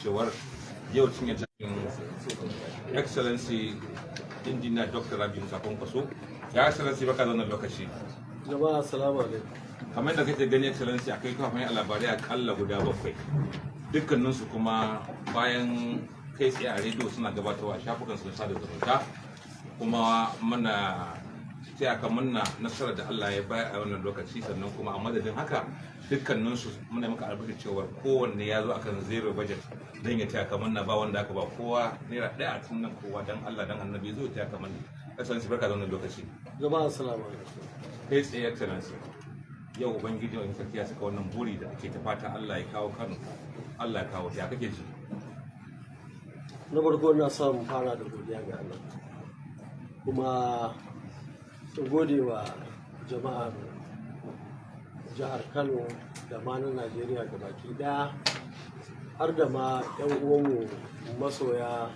Cewar yau cinye cikin Excellency Engineer Dr. Rabiu Musa Kwankwaso. Ya Excellency, barka da wannan lokaci. Jama'a, assalamu alaikum. Kamar da kake gani, Excellency, akai kafafen yaɗa labarai akalla guda bakwai, dukkaninsu kuma bayan kai tsaye a rediyo suna gabatarwa a shafukan su sada zumunta. Kuma muna taya ka murna nasarar da Allah ya bayar a wannan lokaci. Sannan kuma a madadin haka, dukkaninsu muna maka albishir cewar kowanne ya zo akan zero budget don ya taya ka murna. Ba wanda aka ba kowa naira 1 a cikin nan. Kowa dan Allah dan Annabi zo taya ka murna. Excellency, barka da wannan lokaci. Jama'a, assalamu alaikum. Kai tsaye, Excellency, yau Ubangiji wani sarki ya saka wannan buri da ake ta fata Allah ya kawo Kano, Allah ya kawo. Ya kake ji? Na farko, ina son fara da godiya ga Allah, kuma in gode wa jama'ar jihar Kano da ma na Najeriya baki daya, har da ma 'yan uwanmu masoya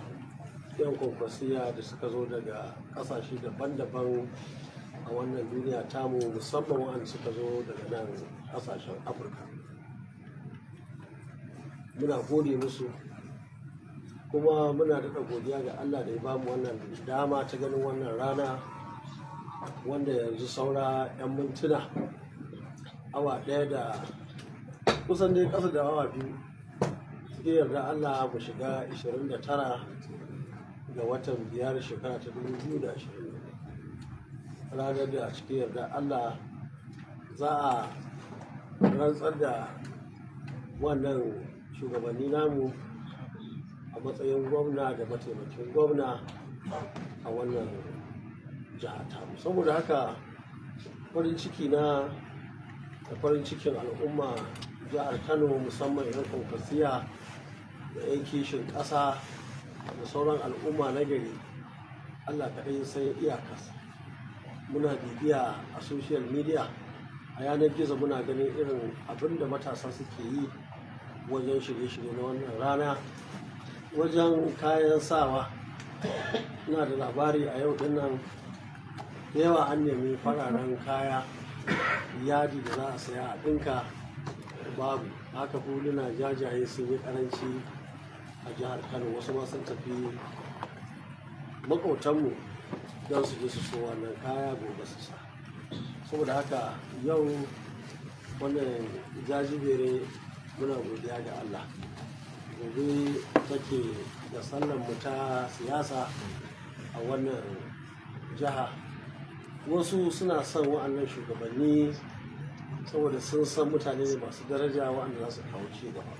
'yan Kwankwasiya da suka zo daga kasashe daban-daban a wannan duniya tamu, musamman waɗanda suka zo daga nan kasashen Afirka. Muna gode musu, kuma muna daɗa godiya ga Allah da ya bamu wannan dama ta ganin wannan rana, wanda yanzu saura 'yan mintuna, awa 1 da kusan dai ƙasa da awa 2, cikin yarda Allah mu shiga 29 ga watan 5, shekara ta 2020, ranar da a cikin yarda Allah za a rantsar da wannan shugabanni namu a matsayin gwamna da mataimakin gwamna a wannan jiha tamu. Saboda haka, farin ciki na da farin cikin al'umma jihar Kano, musamman 'yan Kwankwasiya da 'yan kishin ƙasa da sauran al'umma na gari, Allah kaɗai sai iyakarsa. Muna bibiya a social media, a yanar gizo, muna ganin irin abin da matasa suke yi wajen shirye-shirye na wannan rana, wajen kayan sawa. Ina da labari a yau dinnan da yawa an nemi fararen kaya, yadi da za a saya a ɗinka babu. Haka huluna jajaye sun yi karanci a jihar Kano. Wasu ma sun tafi maƙotanmu don su je su so wannan kaya gobe su sa. Saboda haka, yau wannan jajibere muna godiya ga Allah. Gobe take da sallan mu ta siyasa a wannan jiha. Wasu suna son wa'annan shugabanni saboda sun san mutane ne masu daraja wa'anda za su kawo ci gaba.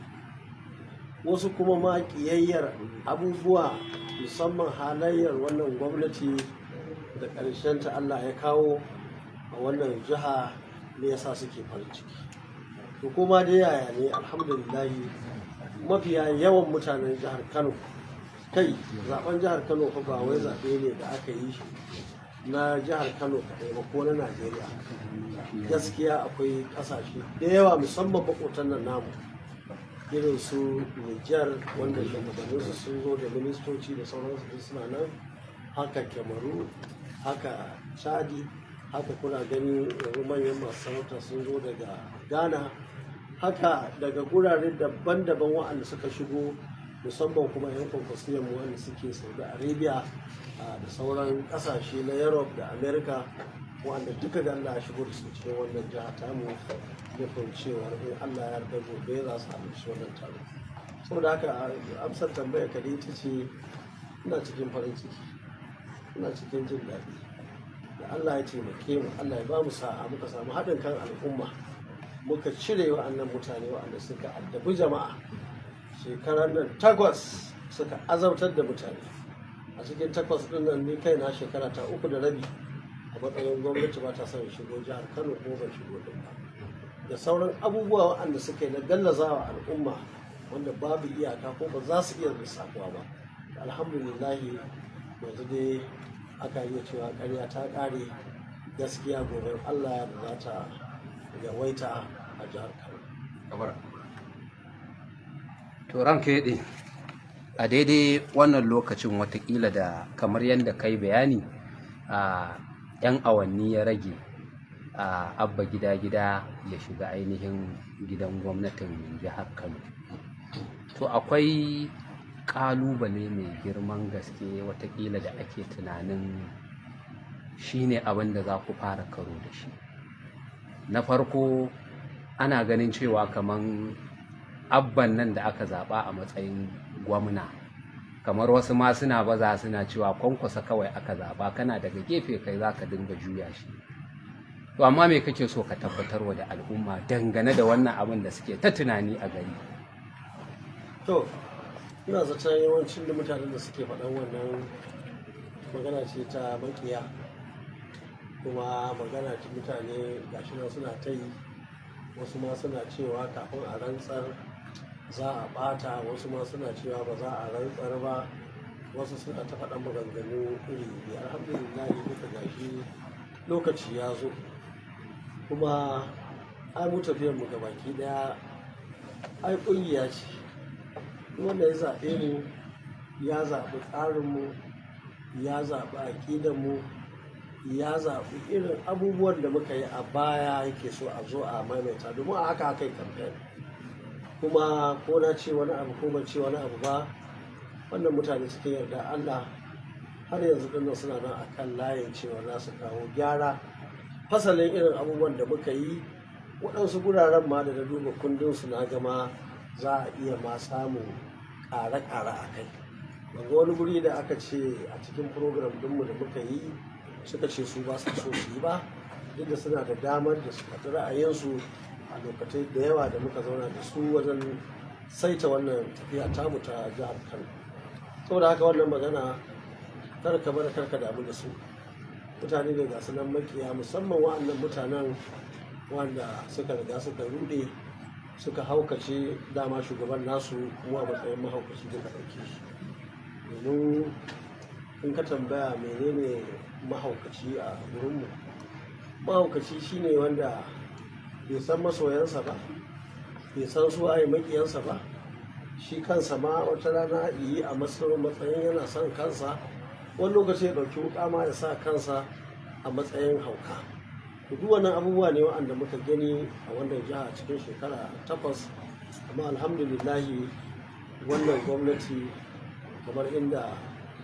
Wasu kuma ma ƙiyayyar abubuwa, musamman halayyar wannan gwamnati da ƙarshen ta Allah ya kawo a wannan jiha ne yasa suke farin ciki. To, kuma dai yaya ne, alhamdulillahi, mafiya yawan mutanen jihar Kano, kai, zaben jihar Kano fa ba wai zaɓe ne da aka yi shi na jihar Kano kaɗai ba ko na Najeriya. Gaskiya akwai ƙasashe da yawa, musamman maƙotan nan namu, irin su Nijar, wanda shugabanninsu sun zo da ministoci da sauransu duk suna nan, haka Kyamaru, haka Chadi, haka kuna gani yanzu manyan masu sarauta sun zo daga Ghana, haka daga gurare daban-daban waɗanda suka shigo, musamman kuma 'yan Kwankwasiyan mu wanda suke Saudi Arabia da sauran ƙasashe na Europe da America, wanda duka da Allah ya shigo da su cikin wannan jiha tamu, nufin cewar in Allah ya yarda gobe za su halarci wannan taro. Saboda haka, amsar tambayar ka dai ita ce ina cikin farin ciki, ina cikin jin daɗi da Allah ya taimake mu, Allah ya ba mu sa'a, muka samu haɗin kan al'umma, muka cire wa'annan mutane wa'anda suka addabi jama'a shekarar nan 8, suka azabtar da mutane a cikin 8 ɗin nan. Ni kaina shekara ta 3.5 a matsayin gwamnati ba ta son shigo jihar Kano, ko ban shigo din ba, da sauran abubuwa waɗanda suka yi na gallazawa al'umma wanda babu iyaka ko ba za su iya lissafuwa ba. Alhamdulillahi, yanzu dai aka iya cewa ƙarya ta ƙare, gaskiya gobe Allah da za ta yawaita a jihar Kano. Kabara. To, ranka ya daɗe, a daidai wannan lokacin, watakila da kamar yadda kai bayani, a 'yan awanni ya rage a Abba Gida Gida ya shiga ainihin gidan gwamnatin jihar Kano. To To akwai ƙalubale mai girman gaske watakila da ake tunanin shine abin da za ku fara karo da shi. Na farko, ana ganin cewa kaman Abban nan da aka zaɓa a matsayin gwamna, kamar wasu ma suna baza suna cewa Kwankwaso kawai aka zaɓa, kana daga gefe kai za ka dinga juya shi. To amma me kake so ka tabbatarwa da al'umma dangane da wannan abin da suke ta tunani a gari? To, ina zaton yawancin da mutanen da suke faɗan wannan magana ce ta makiya, kuma magana ce mutane gashi nan suna ta yi. Wasu ma suna cewa kafin a rantsar za a ɓata, wasu ma suna cewa ba za a rantsar ba, wasu suna ta faɗan maganganu iri iri. Alhamdulillah, duka gashi lokaci ya zo, kuma ai mu tafiyar mu gabaki daya ai ƙungiya ce. Wanda ya zaɓe mu ya zaɓi tsarinmu, ya zaɓi aƙidanmu, ya zaɓi irin abubuwan da muka yi a baya yake so a zo a maimaita, domin a haka aka yi kamfen. Kuma ko na ce wani abu ko ban ce wani abu ba, wannan mutane suke yarda Allah har yanzu dinnan suna nan a kan layin cewa za su kawo gyara fasalin irin abubuwan da muka yi. Waɗansu guraren ma da na duba kundin su na gama za a iya ma samun ƙare-ƙare a kai. Ban ga wani guri da aka ce a cikin program ɗinmu da muka yi suka ce su ba su so su yi ba, duk da suna da damar da su faɗi ra'ayinsu a lokacin da yawa da muka zauna da su wajen saita wannan tafiya tamu ta jihar Kano. Saboda haka wannan magana kar ka bar, kar ka damu da su. Mutane ne ga su nan makiya, musamman wa'annan mutanen wanda suka riga suka rude suka haukace. Dama shugaban nasu mu a matsayin mahaukaci duka ɗauke shi, domin in ka tambaya menene mahaukaci a gurinmu, mahaukaci shine wanda bai san masoyansa ba, bai san su waye makiyansa ba. Shi kansa ma wata rana yi a matsayin yana son kansa, wani lokaci ya ɗauki wuƙa ma ya sa kansa a matsayin hauka. To duk wannan abubuwa ne waɗanda muka gani a wannan jiha cikin shekara 8. Amma alhamdulillahi, wannan gwamnati, kamar inda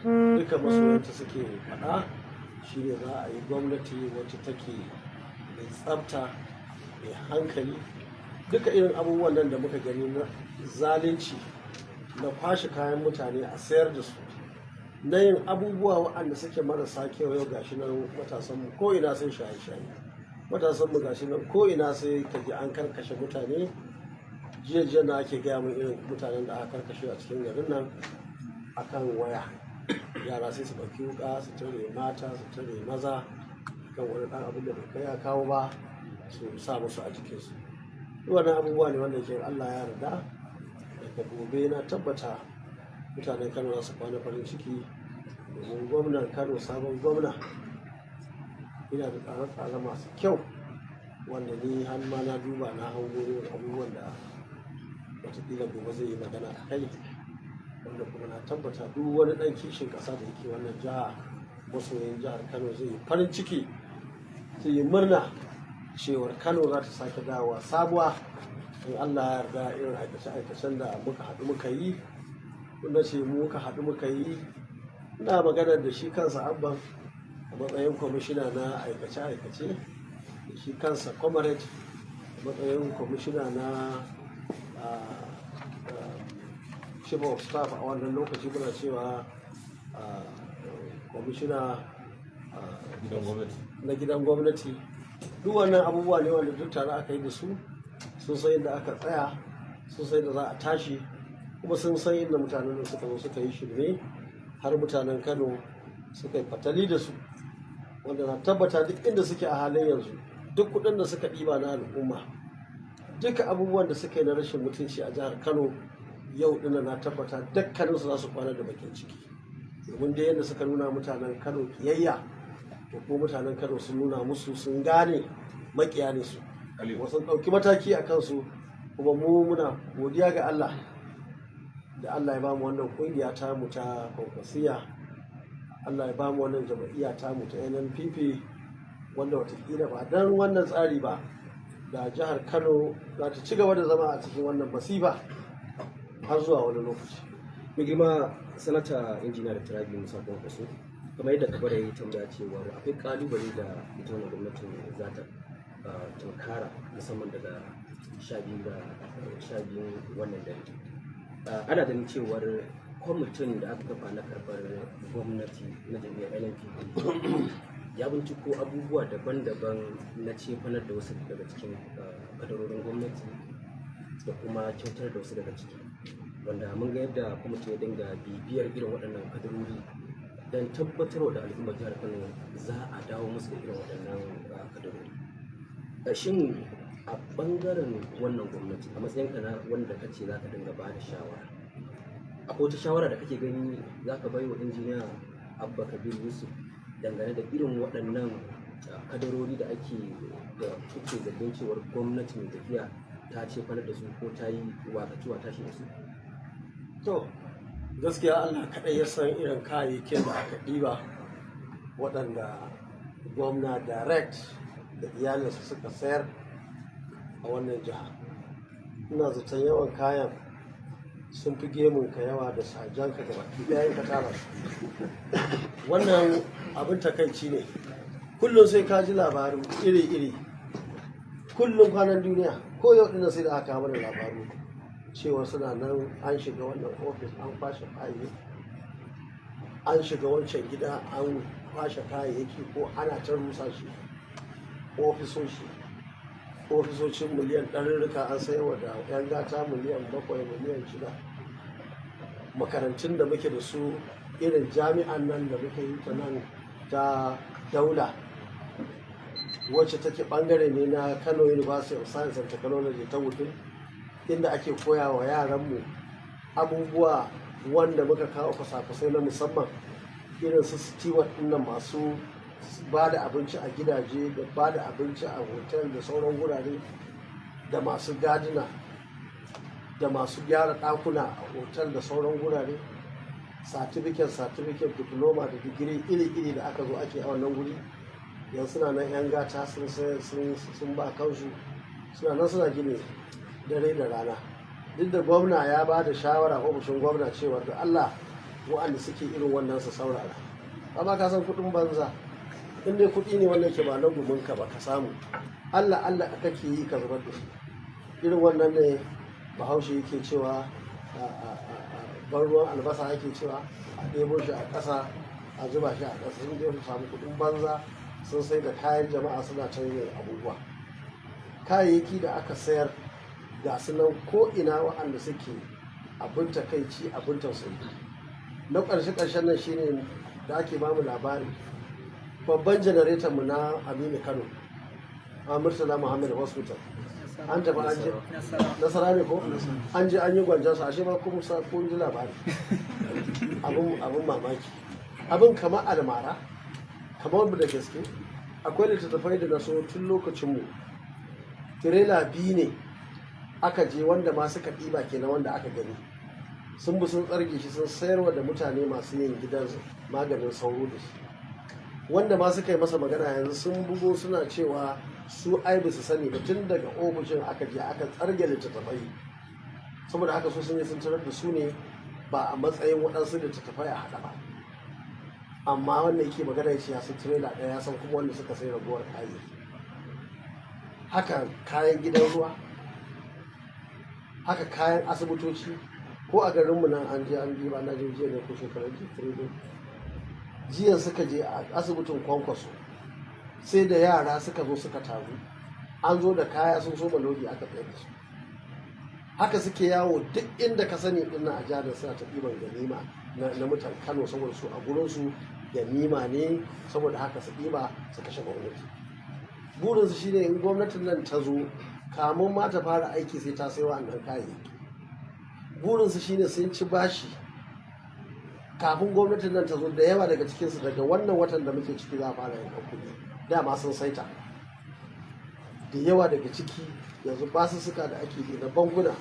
duka masoyanta suke faɗa, shine za a yi gwamnati wacce take mai tsafta, mai hankali. Duka irin abubuwan nan da muka gani na zalunci, na kwashe kayan mutane a sayar da su, na yin abubuwa waɗanda suke marasa kyau, yau gashi nan matasanmu ko ina sai shaye-shaye, matasanmu gashi nan ko ina sai ka ji an karkashe mutane. Jiya jiya na ake gaya min irin mutanen da aka karkashe a cikin garin nan akan waya. Yara sai su ɗauki wuƙa su tare mata, su tare maza kan wani ɗan abin da bai kai ya kawo ba, su sa musu a jikinsu. Duk wannan abubuwa ne wanda ke Allah ya yarda daga gobe na tabbata mutanen Kano za su kwana farin ciki, domin gwamnan Kano, sabon gwamna, yana da tsare-tsare masu kyau wanda ni har ma na duba na hango irin abubuwan da watakila gobe zai yi magana a kai, wanda kuma na tabbata duk wani ɗan kishin ƙasa da yake wannan jiha, masoyin jihar Kano, zai yi farin ciki, zai yi murna cewar Kano za ta sake dawowa sabuwa in Allah ya yarda. Irin aikace-aikacen da muka haɗu muka yi, wanda ce muka haɗu muka yi, ina magana da shi kansa Abban a matsayin kwamishina na aikace-aikace, da shi kansa comrade a matsayin kwamishina na chief of staff a wannan lokaci, muna cewa kwamishina gidan gwamnati. Na gidan gwamnati. Duk wannan abubuwa ne wanda duk tare aka yi da su. Sun san inda aka tsaya, sun san inda za a tashi, kuma sun san inda mutanen da suka zo suka yi shirme har mutanen Kano suka yi fatali da su, wanda na tabbata duk inda suke a halin yanzu, duk kuɗin da suka ɗiba na al'umma, duka abubuwan da suka yi na rashin mutunci a jihar Kano, yau ɗina na tabbata dukkaninsu za su kwana da bakin ciki, domin da yadda suka nuna mutanen Kano kiyayya, to ko mutanen Kano sun nuna musu sun gane makiya ne su. Aliyu. Wasu ɗauki mataki a kansu. Kuma mu muna godiya ga Allah da Allah ya bamu wannan kungiya ta mu ta Kwankwasiya, Allah ya bamu wannan jam'iyya ta mu ta NNPP, wanda watakila ba dan wannan tsari ba da jihar Kano za ta ci gaba da zama a cikin wannan masifa. Har zuwa wani lokaci. Mai girma Sanata Injiniya Dr. Rabiu Musa Kwankwaso, kamar yadda Kabara ya yi tambaya cewa akwai kalubale da ita wannan gwamnatin za ta tunkara, musamman daga 12 ga 12 wannan dare. Ana ganin cewar kwamitin da aka kafa na karɓar gwamnati na jam'iyyar NNPP ya binciko abubuwa daban-daban na cefanar da wasu daga cikin kadarorin gwamnati da kuma kyautar da wasu daga ciki, wanda mun ga yadda kwamitin ya dinga bibiyar irin waɗannan kadarori don tabbatarwa da al'ummar jihar Kano za a dawo musu da irin waɗannan kadarori. Shin a ɓangaren wannan gwamnati, a matsayinka na wanda ka ce za ka dinga ba da shawara, akwai wata shawara da kake gani za ka bai wa Injiniya Abba Kabir Yusuf dangane da irin waɗannan kadarori da ake da kuke zargin cewar gwamnati mai tafiya ta ce fanar da su ko ta yi wakaciwa tashi da su? To, gaskiya Allah kaɗai ya san irin kayayyakin da aka ɗiba waɗanda gwamna direct da iyalinsa suka sayar a wannan jiha. Ina zaton yawan kayan sun fi gemunka yawa da sajanka da baki ɗayan ka tara su. Wannan abin takaici ne. Kullum sai ka ji labaru iri-iri. Kullum kwanan duniya, ko yau ɗin sai da aka kawo mana labaru cewa suna nan an shiga wannan ofis an kwashe kayayyaki, an shiga wancan gida an kwashe kayayyaki, ko ana ta rusa shi. Ofisoshin miliyan ɗarurruka an sayarwa da 'yan gata miliyan 7, miliyan 6. Makarantun da muke da su, irin jami'an nan da muka yi ta nan ta Daula, wacce take bangare ne na Kano University of Science and Technology ta Wudil, inda ake koya wa yaranmu abubuwa wanda muka kawo kwasa-kwasai na musamman, irin su steward nan masu ba da abinci a gidaje da ba da abinci a hotel da sauran wurare, da masu gadina, da masu gyara ɗakuna a hotel da sauran wurare, certificate certificate, diploma da digiri iri-iri da aka zo ake a wannan guri, yanzu suna nan 'yan gata sun ba kansu, suna nan suna gini dare da rana, duk da gwamna ya ba da shawara, ofishin gwamna, cewa da Allah wa'anda suke irin wannan su saurara. Amma ka san kuɗin banza, in dai kuɗi ne wannan ke ba na guminka ba ka samu, Allah Allah kake yi ka zubar da shi. Irin wannan ne Bahaushe yake cewa ban ruwan albasa, ake cewa a ɗebo shi a ƙasa a zuba shi a ƙasa. Sun je su samu kuɗin banza, sun sai da kayan jama'a, suna canza abubuwa. Kayayyaki da aka sayar ga su nan ko ina, wa'anda suke abin takaici, abin tausayi. Na ƙarshe ƙarshen nan shine da ake bamu labari, babban janareton mu na Aminu Kano, a Murtala Muhammad Hospital, an tafi an je Nasara ne ko an je an yi gwanjansa, ashe ma kuma sa kun ji labari. Abin mamaki, abin kamar almara, kamar da gaske. Akwai littattafai da na so tun lokacin mu, tirela biyu ne aka je, wanda ma suka ɗiba kenan, wanda aka gani sun bi sun tsarge shi, sun sayarwa da mutane masu yin gidan maganin sauro da shi. Wanda ma suka yi masa magana yanzu sun bugo suna cewa su ai ba su sani ba, tun daga ofishin aka je aka tsarge littattafai. Saboda haka su sun yi sun tarar da su ne ba a matsayin waɗansu littattafai a haɗa ba. Amma wanda yake magana ya ce ya san tirela ɗaya, ya san kuma wanda suka sai ragowar kayayyaki. Haka kayan gidan ruwa, haka kayan asibitoci. Ko a garinmu nan an je an ba na jin jiya ne ko shekarar jiya, jiya suka je a asibitin Kwankwaso, sai da yara suka zo suka taru, an zo da kaya sun soma lodi, aka tsaye da su. Haka suke yawo duk inda ka sani dinnan a jihar, suna ta ɗiban ganima na mutan Kano, saboda su a gurinsu ganima ne. Saboda haka su ɗiba su kashe gwamnati. Burinsu shine in gwamnatin nan ta zo, kamun ma ta fara aiki sai ta sai wa'annan kayayyaki. Burinsu shine sun ci bashi, kafin gwamnatin nan ta zo, da yawa daga cikinsu daga wannan watan da muke ciki za a fara yankan kuɗi, dama sun saita. Da yawa daga ciki yanzu basussuka da ake bi na bankuna,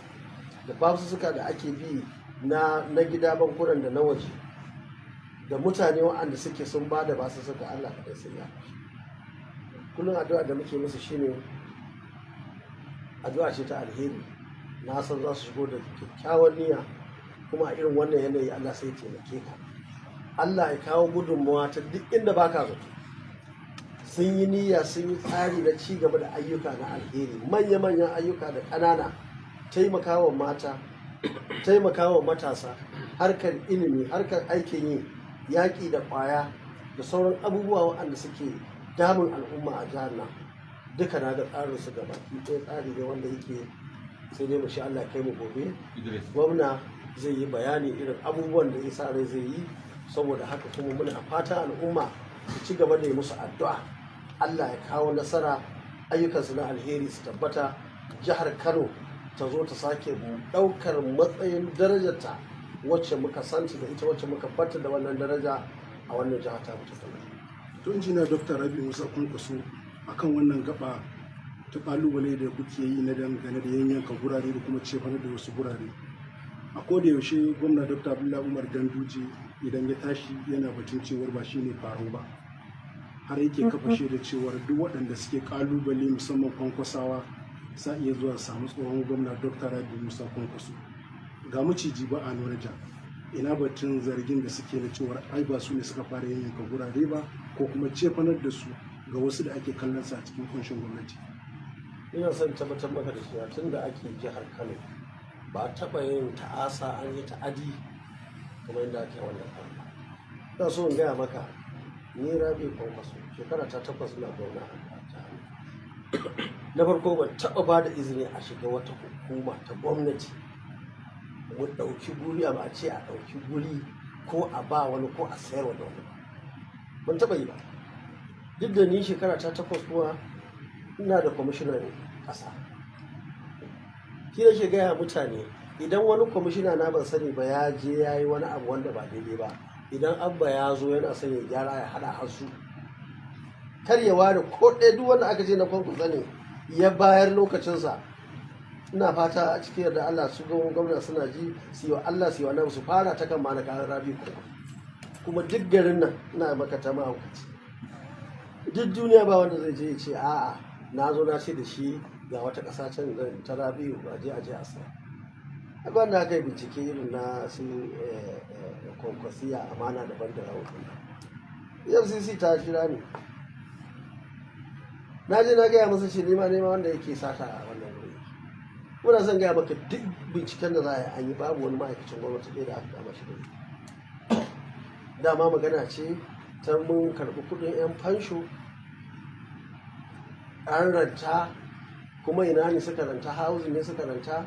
da basussuka da ake bi na gida, bankunan da na waje, da mutane waɗanda suke sun ba da basussuka, Allah kaɗai sun ya. Kullum addu'a da muke musu shine addu'a ce ta alheri. Na san za su shigo da kyakkyawan niyya. Kuma a irin wannan yanayi Allah sai ya taimake ka, Allah ya kawo gudunmawa ta duk inda baka zato. Sun yi niyya, sun yi tsari na ci gaba da ayyuka na alheri, manya-manyan ayyuka da ƙanana, taimakawa mata, taimakawa matasa, harkar ilimi, harkar aikin yi, yaƙi da ƙwaya da sauran abubuwa waɗanda suke damun al'umma a jihar nan. Duka na ga tsarin su gaba ɗaya tsari ne wanda yake sai dai mu sha Allah kai mu gobe. Idris. Gwamna zai yi bayani irin abubuwan da isa rai zai yi. Saboda haka kuma muna fata al'umma su ci gaba da yi musu addu'a, Allah ya kawo nasara, ayyukansu na alheri su tabbata, jihar Kano ta zo ta sake ɗaukar matsayin darajarta wacce muka santa da ita, wacce muka bata da wannan daraja a wannan jihar ta ta Kano. To, Injiniya Dr. Rabi Musa Kwankwaso, akan wannan gaba ta kalubale da kuke yi na dangane da yanyanka gurare da kuma cefanar da wasu gurare, a koda yaushe gwamna Dr. Abdullahi Umar Ganduje idan ya tashi yana batun cewar ba shine faro ba, har yake kafa shaida cewar duk waɗanda suke kalubale, musamman Kwankwasawa, sa iya zuwa samu tsohon gwamna Dr. Rabi Musa Kwankwaso. Ga maciji ba a nuna ja. Ina batun zargin da suke na cewar ai ba su ne suka fara yanyanka gurare ba, ko kuma cefanar da su ga wasu da ake kallon sa a cikin kunshin gwamnati? Ina son tabbatar maka da cewa tun da ake jihar Kano ba a taɓa yin ta'asa, an yi ta'adi kamar yadda ake wannan kano ba. Ina so in gaya maka, ni Rabi Kwankwaso, shekara ta 8 ina gwamna a jihar. Na farko, ban taɓa ba da izini a shiga wata hukuma ta gwamnati mu ɗauki guri a a ce a ɗauki guri ko a ba wani ko a sayarwa da wani ba. Ban taɓa yi ba. Duk da ni shekara ta 8 kuma ina da kwamishinan ƙasa, shi da ke gaya mutane idan wani kwamishina na ban sani ba ya je ya yi wani abu wanda ba daidai ba, idan Abba ya zo yana son ya gyara, ya haɗa hasu, kar ya ware ko ɗaya. Duk wanda aka ce na Kwankwasa ne ya bayar lokacinsa, ina fata a cikin yarda Allah su gwamna suna ji, su yi wa Allah, su yi wa nan, su fara ta kan ma na kayan Rabi Kwankwaso. Kuma duk garin nan, ina maka ta mahaukaci, duk duniya ba wanda zai je ya ce a'a, na zo na ce da shi ga wata ƙasa can ta Rabi'u a je a je a sa. Akwai wanda aka yi bincike irin na su Kwankwasiya amana daban da rahoton EFCC ta kira ni, na je na gaya masa ce nema nema wanda yake sata a wannan wuri. Muna son gaya maka, duk binciken da za a yi an yi, babu wani ma'aikacin gwamnati ɗaya da aka kama shi da dama. Magana ce ta mun karɓi kuɗin 'yan fansho, an ranta, kuma ina ne suka ranta? Housing ne suka ranta?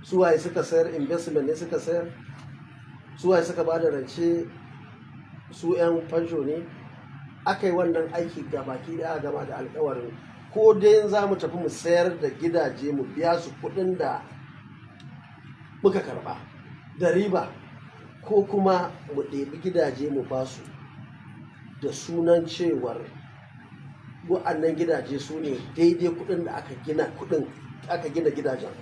Suwaye suka sayar? Investment ne suka sayar? Suwaye suka ba da rance? Su 'yan fansho ne. Aka yi wannan aiki ga baki da gama da alkawarin ko dai za mu tafi mu sayar da gidaje mu biya su kuɗin da muka karba da riba, ko kuma mu ɗebi gidaje mu ba su da sunan cewar wa'annan gidaje su ne daidai kuɗin da aka gina, kuɗin aka gina gidajen.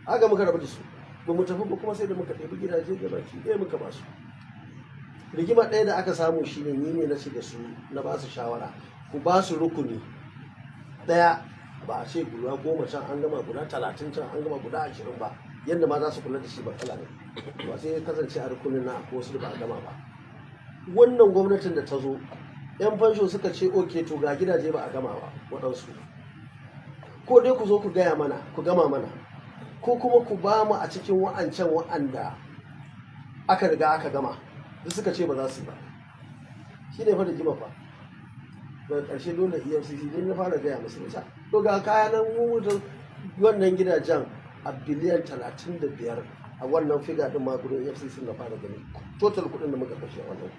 Haka muka rabu da su, ba mu tafi ba kuma sai da muka ɗebi gidaje da baki ɗaya muka ba su. Rigima ɗaya da aka samu shine ni ne na ce da su, na ba su shawara, ku ba su rukuni ɗaya, ba a ce guda 10 can an gama, guda 30 can an gama, guda 20 ba, yadda ma za su kula da shi matsala ne ba. Sai ya kasance a rukunin na akwai wasu da ba a gama ba. Wannan gwamnatin da ta zo, 'yan fansho suka ce, "Okay, to ga gidaje ba a gama ba waɗansu, ko dai ku zo ku gaya mana ku gama mana, ko kuma ku ba mu a cikin wa'ancan wa'anda aka riga aka gama." Duk suka ce ba za su yi ba. Shi ne fa da jima fa. Daga ƙarshe dole EFCC ne na fara gaya musu nisa, to ga kaya nan mu wannan gidajen a biliyan 35. A wannan figure din ma gudun EFCC na fara gani total kuɗin da muka kashe a wannan.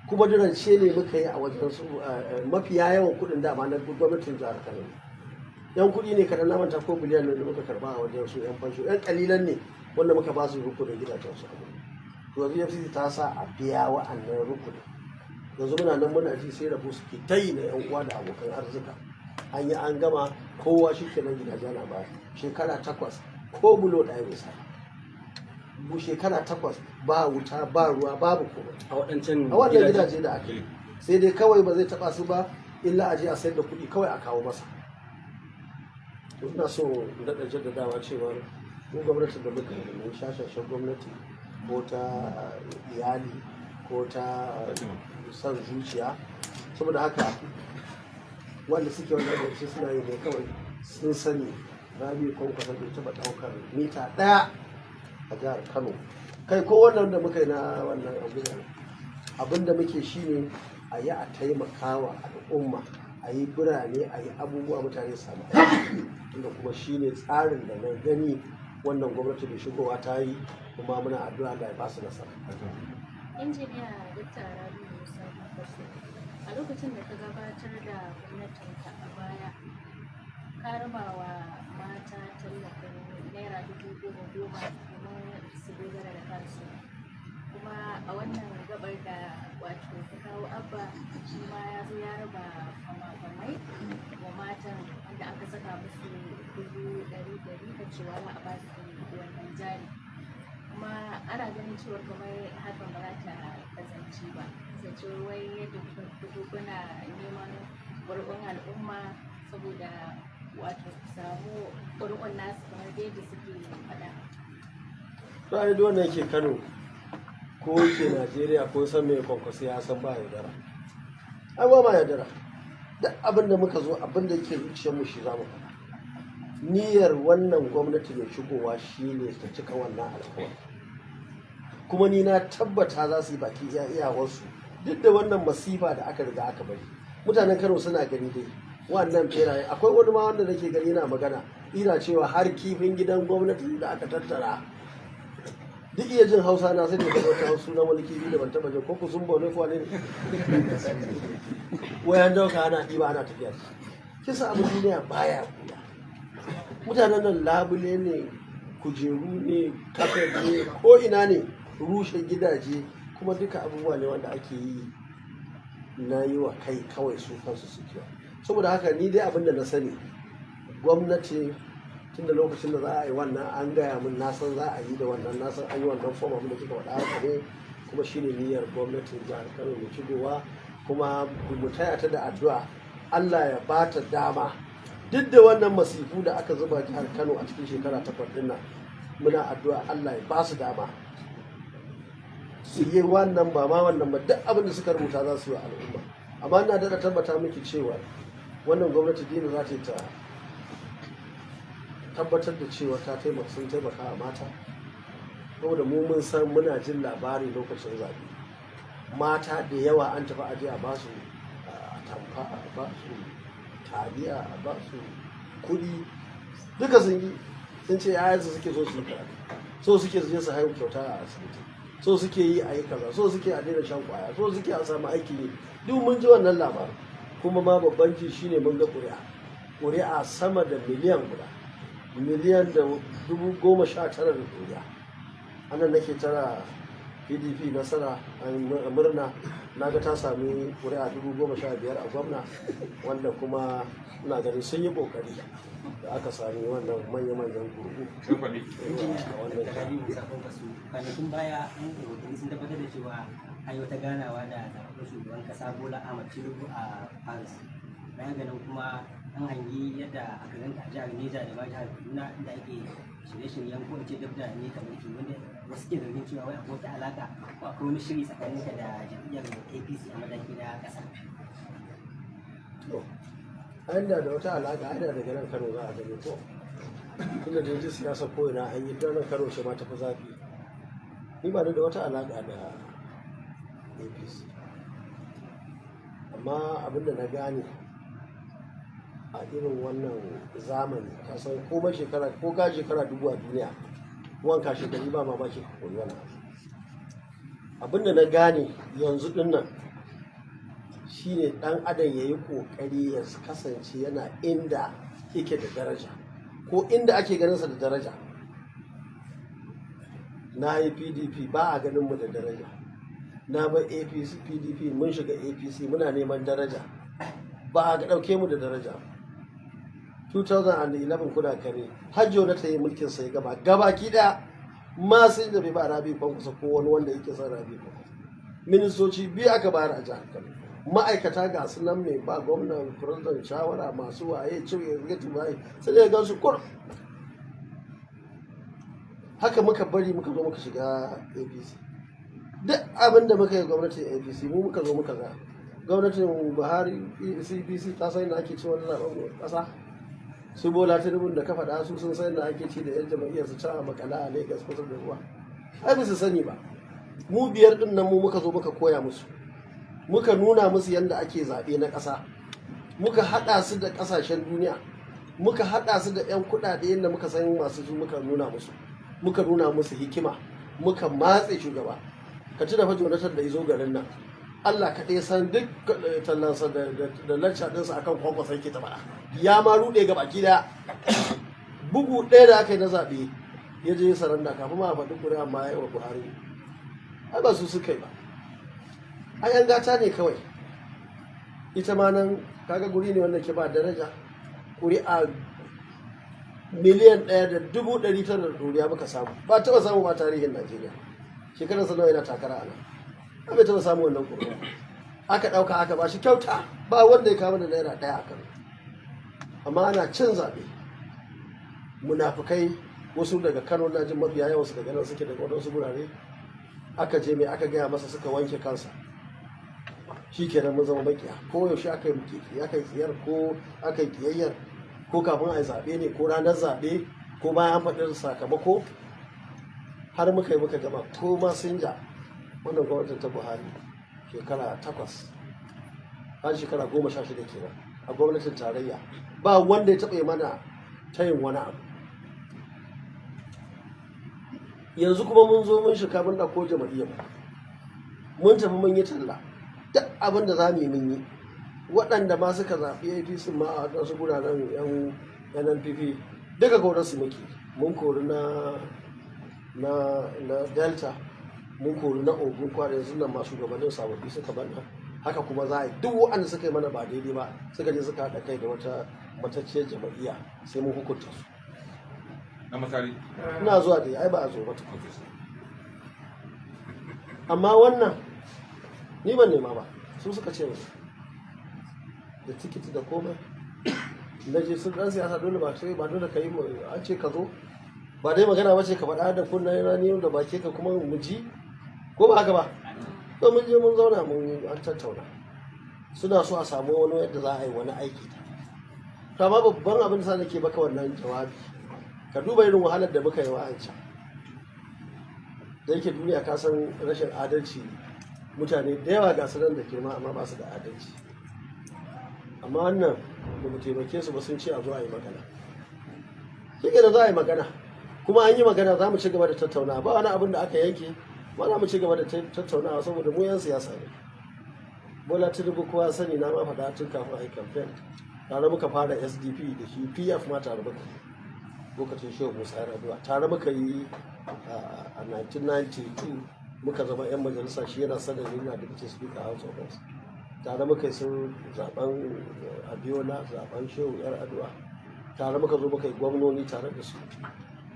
Kuma dirance ne muka yi a wajen su, mafiya yawan kuɗin dama na gwamnatin jihar Kano. Yan kuɗi ne kaɗan, na manta ko biliyan ne da muka karba a wajen su yan fansho, yan ƙalilan ne wanda muka ba su rukunin gidajen su. Abu to yanzu EFCC ta sa a biya wa'annan rukunin. Yanzu muna nan muna ji, sai rabu suke ta yi na yan uwa da abokan arzika, an yi an gama, kowa shi kenan gidaje na baya. Shekara 8 ko bulo ɗaya bai sa bu, shekara 8 ba wuta, ba ruwa, babu komai. A waɗancan A wannan gidaje da ake, sai dai kawai ba zai taba su ba illa a je a sayar da kuɗi kawai a kawo masa. To ina so in daɗa jaddadawa cewar Mu gwamnatin da muka yi mun shashashen gwamnati ko ta iyali ko ta son zuciya. Saboda haka wanda suke wannan zance suna yi ne kawai sun sani Rabi Kwankwaso bai taɓa ɗaukar mita ɗaya a jihar Kano. Kai, ko wannan da muka yi na wannan abuja, abin da muke shine a yi a taimakawa al'umma, a yi birane, a yi abubuwa, mutane su samu aiki, tunda kuma shine tsarin da na gani wannan gwamnati da shigowa ta yi, kuma muna addu'a Allah ya ba su nasara. Injiniya Dr. Rabiu Musa Kwankwaso, a lokacin da ka gabatar da gwamnatinka a baya, ka raba wa mata tallafin ₦10,000,000 domin su dogara da kansu. Kuma a wannan gabar da wato ka kawo Abba, shi ma ya zo ya raba fama-famai wa matan wanda aka saka musu 100,000 kan cewa za a ba su wannan jari. Kuma ana ganin cewar kamar hakan ba za ta kasance ba, kasancewar wai yadda kuka fito kuna neman ƙuri'un al'umma saboda wato ku samu ƙuri'un nasu kamar dai yadda suke faɗa. To, ai duk wanda yake Kano ko yake Najeriya ko san me Kwankwaso ya san ba yaudara. Ai ba ma yaudara. Duk abin da muka zo, abin da yake zuciyarmu shi za mu faɗa. Niyyar wannan gwamnati mai shigowa shine ta cika wannan alkawari. Kuma ni na tabbata za su yi baki iya iyawarsu duk da wannan masifa da aka riga aka bari. Mutanen Kano suna gani dai wannan beraye. Akwai wani ma wanda nake gani yana magana, ina cewa har kifin gidan gwamnati da aka tattara, duk iya jin Hausa na sai da ga wata Hausa na wani kifi da ban taba jin ko kusumbo ne ko ne, wayan dauka ana ɗiba ana tafiya. Kisa abu duniya baya kula. Mutanen nan labule ne, kujeru ne, kafet ne, ko ina ne, rushe gidaje, kuma duka abubuwa ne wanda ake yi na yi wa kai kawai, su kansu suke. Saboda haka ni dai abin da na sani, gwamnati tun da lokacin da za a yi wannan an gaya min, na san za a yi da wannan, na san an yi wannan fom. Abin da kika faɗa haka ne, kuma shine niyyar gwamnatin jihar Kano mai shigowa, kuma mu taya ta da addu'a Allah ya ba ta dama duk da wannan masifu da aka zuba jihar Kano a cikin shekara 8 din nan. Muna addu'a Allah ya ba su dama su yi wannan, ba ma wannan ba, duk abin da suka rubuta za su yi wa al'umma. Amma ina daɗa tabbata miki cewa wannan gwamnati dina za ta yi ta tabbatar da cewa ta taimaka, sun taimaka a mata, saboda mu mun san muna jin labari lokacin zaɓe mata da yawa an tafi aje a basu atamfa, a ba su taliya, a ba su kuɗi, duka sun yi, sun ce yayansu suke so su yi karatu, so suke su je su haihu kyauta a asibiti, so suke yi a yi kaza, so suke a daina shan kwaya, so suke a samu aiki ne. Duk mun ji wannan labarin. Kuma ma babban ji shine mun ga ƙuri'a, ƙuri'a sama da miliyan guda, 1,019,000 da ƙuri'a. Anan nake tara PDP nasara a murna, na ga ta sami ƙuri'a 15,000 a gwamna, wanda kuma ina ganin sun yi ƙoƙari da aka sami wannan manya-manyan ƙuri'u Sun faɗi. a wannan Da Rabiu Musa Kwankwaso, kwanakin baya an rahotanni sun tabbatar da cewa an yi wata ganawa da zaɓaɓɓen shugaban ƙasa Bola Ahmad Tinubu a Paris. Bayan ganin kuma an hangi yadda aka ganka a jihar Neja da ma jihar Kaduna inda ake shirye-shiryen, ko in ce dab da ne kamar mulki, wanda wasu ke zargin cewa wai akwai wata alaƙa ko akwai wani shiri tsakaninka da jam'iyyar APC a mataki na ƙasa. To, an da wata alaƙa, ana daga nan Kano za a gani ko? Tunda da ji siyasa ko ina an yi, nan Kano ce ma tafi zafi. Ni ba ni da wata alaƙa da APC. Amma abin da na gane a irin wannan zamani, ka san komai shekara ko ka shekara 1000 a duniya, wanka shekaru ba mamaki ka koyi wani abu. Abin da na gane yanzu din nan shine ɗan adam ya yi ƙoƙari ya kasance yana inda yake da daraja ko inda ake ganinsa da daraja. Na yi PDP, ba a ganin mu da daraja. Na bar APC, PDP, mun shiga APC, muna neman daraja, ba a ɗauke mu da daraja. 2011 kuna kare har ta yi mulkin sai gaba gabaki ɗaya ma sai da bai ba Rabi Kwankwaso ko wani wanda yake son Rabi Kwankwaso. Ministoci biyu aka bayar a jihar Kano, ma'aikata ga su nan, mai ba gwamnan president shawara, masu waye, chief executive waye, sai dai gan su kur. Haka muka bari muka zo muka shiga APC. Duk abin da muka yi gwamnatin APC, mu muka zo muka ga gwamnatin Buhari, CPC ta san da ake ci wani zaben kasa. Su Bola Tinubu da ka faɗa, su sun san da ake ci da yan jama'iyyar su can a makala a Lagos kusa da ruwa. Ai ba su sani ba. Mu biyar din nan, mu muka zo muka koya musu, muka nuna musu yadda ake zaɓe na ƙasa, muka haɗa su da ƙasashen duniya, muka haɗa su da 'yan kuɗaɗe yadda muka san masu su, muka nuna musu, muka nuna musu hikima, muka matse shugaba. Ka tuna fa Jonathan da izo garin nan, Allah kaɗai san duk tallansa da lacca ɗinsa akan Kwankwaso yake ta faɗa. Ya ma ruɗe ga baki ɗaya. Bugu ɗaya da aka yi na zaɓe, ya je saranda kafin ma a faɗi ƙuri'a ma ya yi wa Buhari. Ai ba su suka yi ba, ai yan gata ne kawai. Ita ma nan kaga guri ne wanda ke ba daraja. Ƙuri'a 1,900,000 da ɗoriya muka samu. Ba taɓa samu ba tarihin Najeriya. Shekarar sa nawa yana takara a nan, ba bai taɓa samu wannan ƙuri'a. Aka ɗauka aka ba shi kyauta, ba wanda ya kama da naira ɗaya a Kano. Amma ana cin zaɓe, munafukai wasu daga Kano, na jin mafiya yawansu daga nan suke, daga waɗansu gurare, aka je mai aka gaya masa, suka wanke kansa. Shi kenan mun zama makiya. Ko yaushe aka yi, aka yi tsiyar, ko aka yi kiyayyar, ko kafin a yi zaɓe ne, ko ranar zaɓe, ko bayan an faɗi sakamako, har muka yi muka gama. Ko masinja, wannan gwamnatin ta Buhari shekara 8 har shekara 16 kenan a gwamnatin tarayya, ba wanda ya taɓa yi mana tayin wani abu. Yanzu kuma mun zo mun shiga, mun ɗauko jama'iyyar mu, mun tafi mun yi talla. Duk abin da za mu yi mun yi. Waɗanda ma suka zaɓi APC ma a wasu guraren, yan NNPP, duka korarsu muke. Mun kori na Delta, mun kori na Ogun. Kwara yanzu nan ma shugabannin sababbi suka bana. Haka kuma za a yi duk waɗanda suka yi mana ba daidai ba, suka je suka haɗa kai da wata matacciyar jama'iyya, sai mun hukunta su. Na misali. Ina zuwa da ai ba a zo ba tukun. Amma wannan ni ban nema ba, su suka ce musu da tikiti da komai na je. Sun dan siyasa dole ba sai ba dole ka yi an ce ka zo ba dai magana ba ce ka faɗa da kunnen rani da baki ka kuma mu ji, ko ba haka ba? To mun je mun zauna, mun yi an tattauna. Suna so a samu wani yadda za a yi wani aiki. Ta amma babban abin da sa nake baka wannan jawabi, ka duba irin wahalar da muka yi wa can da yake duniya, ka san rashin adalci. Mutane da yawa ga su nan da girma amma ba su da adalci. Amma wannan ba mu taimake su ba, sun ce a zo a yi magana. Shi da za a yi magana, kuma an yi magana. Za mu ci gaba da tattaunawa. Ba wani abin da aka yanke ba. Za mu ci gaba da tattaunawa saboda mu 'yan siyasa ne. Bola Tinubu kowa sani, na ma faɗa tun kafin a yi campaign, tare muka fara SDP da shi, PF ma tare muka yi lokacin Shehu Musa Yar'adua, tare muka yi a 1992 muka zama 'yan majalisa. Shi yana sanar yana deputy speaker, House of Reps. Tare muka yi sun zaben Abiola, zaben Shehu Yar'adua, tare muka zo muka yi gwamnoni tare da su.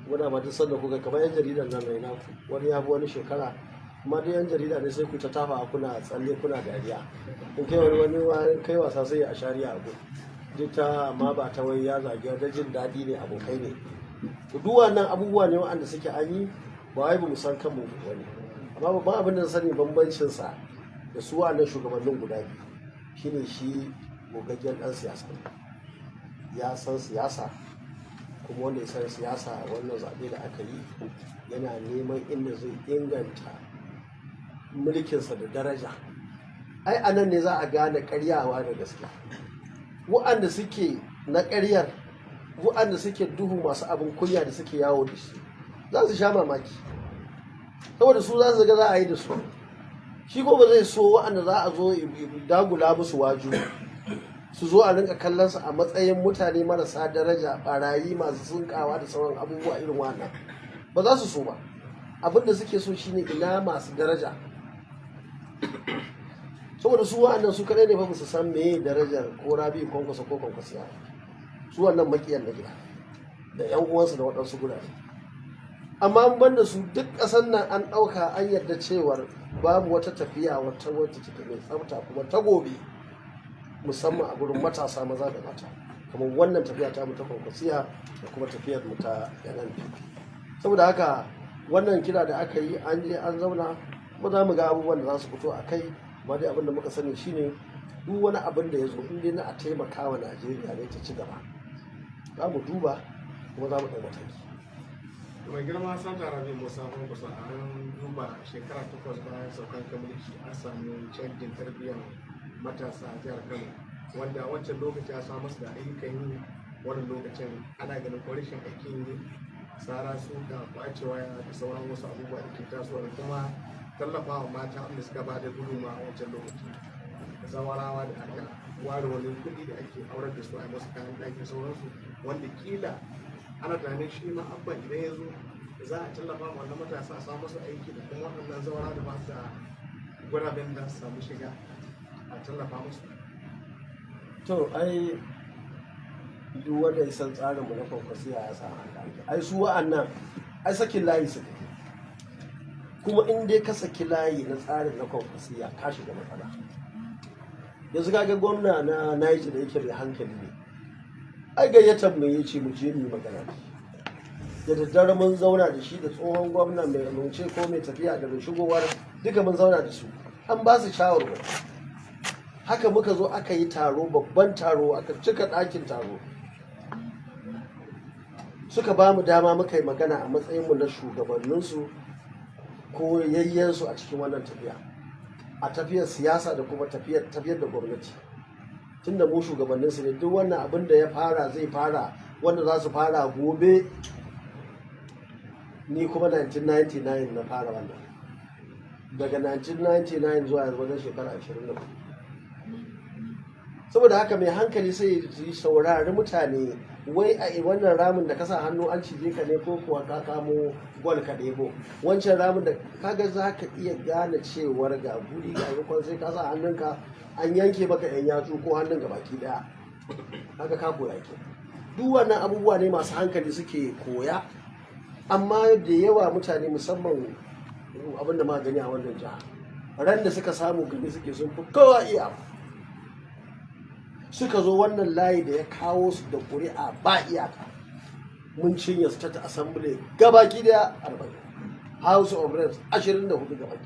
Muna ma duk sanda kuka kamar 'yan jaridan nan mai naku, wani ya fi wani shekara, amma dai 'yan jarida ne, sai ku ta tafa, kuna tsalle, kuna dariya. In kai wani kai wasa sai a shari'a abu duk ta, amma ba ta wai ya zagi da jin daɗi ne, abokai ne. To duk wannan abubuwa ne waɗanda suke an yi, ba wai ba mu san kanmu wani. Amma babban abin da na sani, bambancin sa da su wa'annan shugabannin guda biyu shine shi gogaggen ɗan siyasa ne, ya san siyasa. Kuma wanda ya san siyasa, wannan zaɓe da aka yi, yana neman inda zai inganta mulkinsa da daraja. Ai a nan ne za a gane karyawa da gaskiya. Wa'anda suke na ƙaryar, wa'anda suke duhu, masu abin kunya da suke yawo da shi, za su sha mamaki, saboda su za su ga za a yi da su. Shi ko ba zai so wa'anda za a zo dagula musu waju, su zo a rinka kallon su a matsayin mutane marasa daraja, barayi masu sunkawa da sauran abubuwa irin wannan. Ba za su so ba. Abin da suke so shine ina masu daraja, saboda su wa'annan su kadai ne fa su san meye darajar ko Rabi Kwankwaso ko Kwankwasiya. Su wannan makiyan na gida da yan uwansu da waɗansu gurare. Amma an banda su, duk ƙasar nan an ɗauka an yarda cewar babu wata tafiya wata wata take mai tsafta kuma ta gobe, musamman a gurin matasa maza da mata, kamar wannan tafiya ta mu ta Kwankwasiya da kuma tafiyar mu ta NNPP. Saboda haka Wannan kira da aka yi, an je an zauna, kuma za mu ga abubuwan da za su fito a kai. Amma dai abin da muka sani shine duk wani abin da ya zo, in dai na a taimaka wa Najeriya ne ta ci gaba, za mu duba kuma za mu ɗau mataki. Mai girma Sanata Rabi Musa Kwankwaso, an duba shekara 8 bayan saukan ka mulki, an samu canjin tarbiyyar matasa a jihar Kano, wanda a wancan lokaci a samu su da ayyukan yi. Wannan lokacin ana ganin ko rashin aikin yi, sara suka, kwacewa da sauran wasu abubuwa da ke tasowa, da kuma tallafawa mata wanda suka ba da gudunmawa a wancan lokaci, zawarawa da aka ware wani kuɗi da ake aurar da su, a yi masu kayan ɗaki da sauransu, wanda kila ana tunanin shi ma Abba idan ya zo za a tallafa ma wannan matasa, a samu masu aiki, da kuma waɗannan zawara da ba su da guraben da su samu shiga, a tallafa musu. To, ai duk wanda ya san tsarinmu na Kwankwasiya ya san haka ake. Ai su wa'annan ai sakin layi suka yi. Kuma in dai ka saki layi na tsarin na Kwankwasiya, ka shiga matsala. Yanzu kaga gwamna na Niger da yake mai hankali ne, ai gayyatar mu ya ce mu je mu yi magana da shi. Da daddare mun zauna da shi da tsohon gwamna mai amince ko mai tafiya da mai shigowar, duka mun zauna da su, an ba su shawarwari. Haka muka zo aka yi taro, babban taro, aka cika ɗakin taro. Suka ba mu dama muka yi magana a matsayinmu na shugabanninsu ko yayyensu a cikin wannan tafiya, a tafiyar siyasa da kuma tafiyar da gwamnati. Tunda mu shugabanninsu ne, duk wannan abin da ya fara zai fara, wanda za su fara gobe. Ni kuma 1999 na fara wannan. Daga 1999 zuwa yanzu wajen shekara 24. Saboda haka mai hankali sai ya saurari mutane. Wai a wannan ramin da ka sa hannu an cije ka ne, ko kuwa ka kamo gwal ka ɗebo? Wancan ramin da kaga za ka iya gane cewar ga guri ga yakon, sai ka sa hannunka an yanke maka yan yatsu ko hannun ga baki daya, haka ka koya ke. Duk wannan abubuwa ne masu hankali suke koya. Amma da yawa mutane, musamman abinda ma gani a wannan jiha, ran da suka samu gani suke sun fi kowa iya. Suka zo wannan layi da ya kawo su da ƙuri'a ba iyaka. Mun cinye State Assembly gabaki daya 40, House of Reps 24 gabaki daya,